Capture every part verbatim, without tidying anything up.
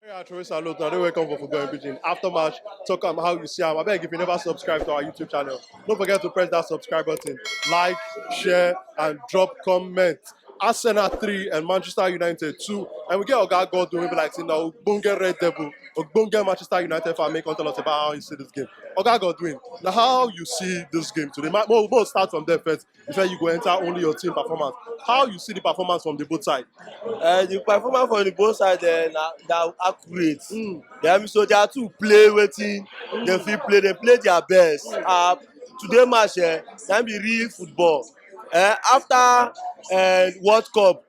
Yeah, Teresa Lot, now they welcome for Football in Pidgin. After match, talk am how you see am. I beg, if you never subscribe to our YouTube channel, don't forget to press that subscribe button, like, share, and drop comment. Arsenal three and Manchester United two. And we get Oga Godwin, we be like, now Ogbonge Red Devil, Ogbonge Manchester United fan, make come tell us about how you see this game. Oga Godwin, now how you see this game today? Ma- We'll, we'll start from there first. Before you go enter only your team performance. How you see the performance from the both side? Uh, the performance from the both side, uh, na, na accurate. Mm. Yeah, so they are to play wetin they fit play. They play their best. Uh, today match, uh, can be real football. Uh, after uh, World Cup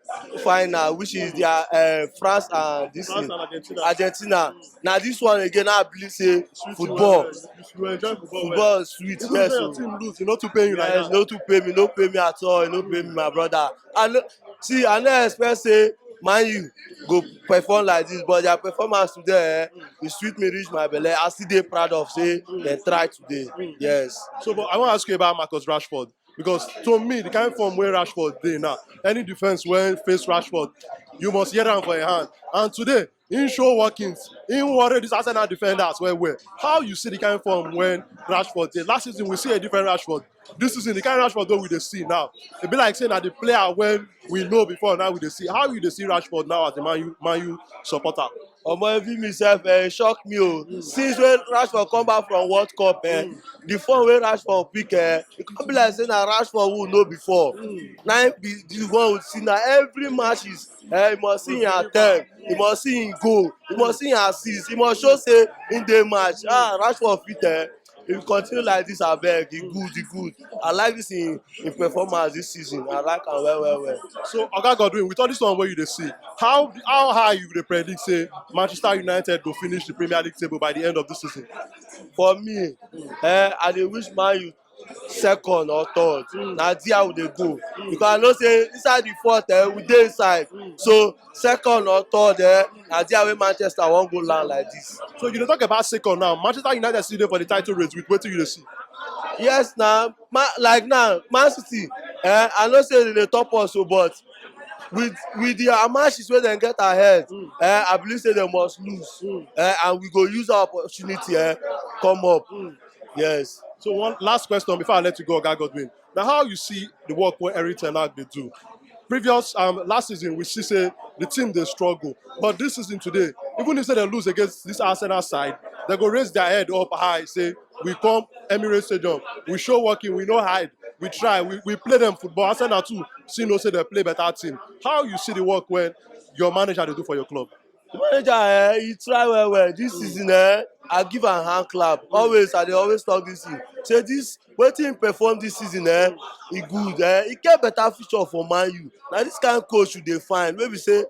final, which is their uh, France and this France thing, and Argentina. Argentina. Now this one again, I believe say Sweet football. well. You enjoy football. Well. Football is sweet. Even Yes, when your so team lose, you not to pay you like yes, that. No to pay me, no pay me at all, no pay me, my brother. I no see, I no expect say Man U go perform like this, but their performance today, eh, e sweet me reach my belle. I still dey proud of say they try today. Yes. So, but I want to ask you about Marcus Rashford, because to me, the kind of form where Rashford dey now, any defense when face Rashford, you must hear am for your hand. And today, in show workings, in worry this Arsenal defenders well well. How you see the kind of form when Rashford dey? Last season we see a different Rashford. This season, the kind of Rashford wey we dey see now, e be like say na the player when we know before now we dey see. How you dey see Rashford now as a Man U, Man U supporter? Omo, even myself, eh, shock me o. Since when Rashford come back from World Cup, eh, the form wey Rashford pick, eh, e come be like say na Rashford we know before. Na him be the one we see na every match is, eh, you must see him attempt, you must see him goal, you must see him assist, you must show say in the match. Ah, Rashford fit, eh. If you continue like this, abeg, e good, e good. I like this in, in performance this season. I like am well, well, well. So, Oga Godwin, with all this one where you dey see, how how high you dey predict say Manchester United go finish the Premier League table by the end of this season? For me, eh, I dey wish Man U second or third. Na there we dey go. Because I know say inside the fourth, eh, we dey inside. So second or third, eh, na there wey Manchester wan go land like this. So you dey talk about second now. Manchester United still dey for the title race with wetin you dey see. Yes, now, ma, like now, Man City, eh, I know say they dey top us, so but with with the matches wey dem get ahead, eh, I believe say dem must lose, eh, and we go use our opportunity, eh, come up. Yes. So one last question before I let you go, Oga Godwin. Now, how you see the work wey Erik ten Hag dey do? Previous um, last season we see say the team dey struggle, but this season today, even if say they lose against this Arsenal side, they go raise their head up high, say we come Emirates Stadium, we show working, we no hide, we try, we, we play them football. Arsenal too, see know say they play better team. How you see the work when your manager dey do for your club? The manager, eh, he try well well this season, eh. I give am hand clap. Always, I dey always talk this thing. Say this wetin he perform this season, eh, e good, eh. E get better future for Man U. Na this kind coach you dey find. Wey be say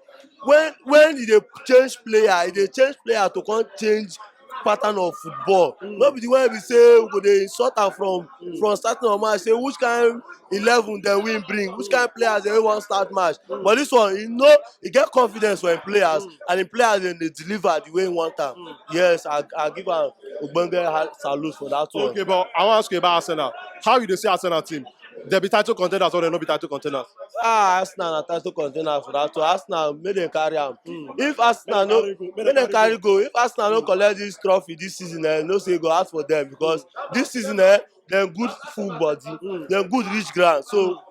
when when you dey change player, you dey change player to come change pattern of football. No be the one be say we go dey insult am from from starting of match. Say which kind eleven dem win bring, which kind players dem wey wan start match. But this one, you know, he get confidence for him players, and him players dem dey deliver the way he want am. Yes, I I give am ogbonge ha- salute for that one. Okay, but I want to ask you about Arsenal. How you dey see Arsenal team? They be title contenders or they no be title contenders? Ah, Arsenal na title contender for that one. Arsenal, make dem carry am. If Arsenal no, Make dem make dem carry go. If Arsenal no collect this trophy this season, eh, no say e go hard for them because this season, eh, dem good full body, dem good reach ground. So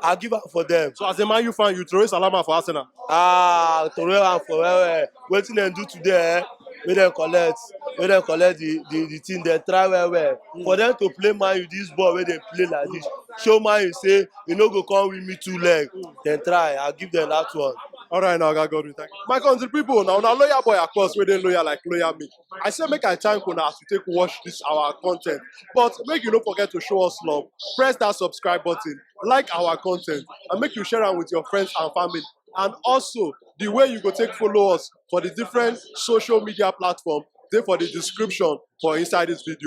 I give am for them. So as a Man U fan, you throw salama for Arsenal. Ah, throw am for well well. Wetin dem do today, eh? Make dem collect, make dem collect the the the thing. Dem try well well for them to play Man U this ball wey dem play like this. Show Man U say e no go come win me two leg. Dem try. I give them that one. All right, now, Oga Godwin, thank you. My country people, now, now, loyal boy, of course, we dey loyal like loyal me. I say make I thank una as you take watch this our content. But make you no forget to show us love. Press that subscribe button, like our content, and make you share am with your friends and family. And also, the way you go take follow us for the different social media platform, dey for the description for inside this video.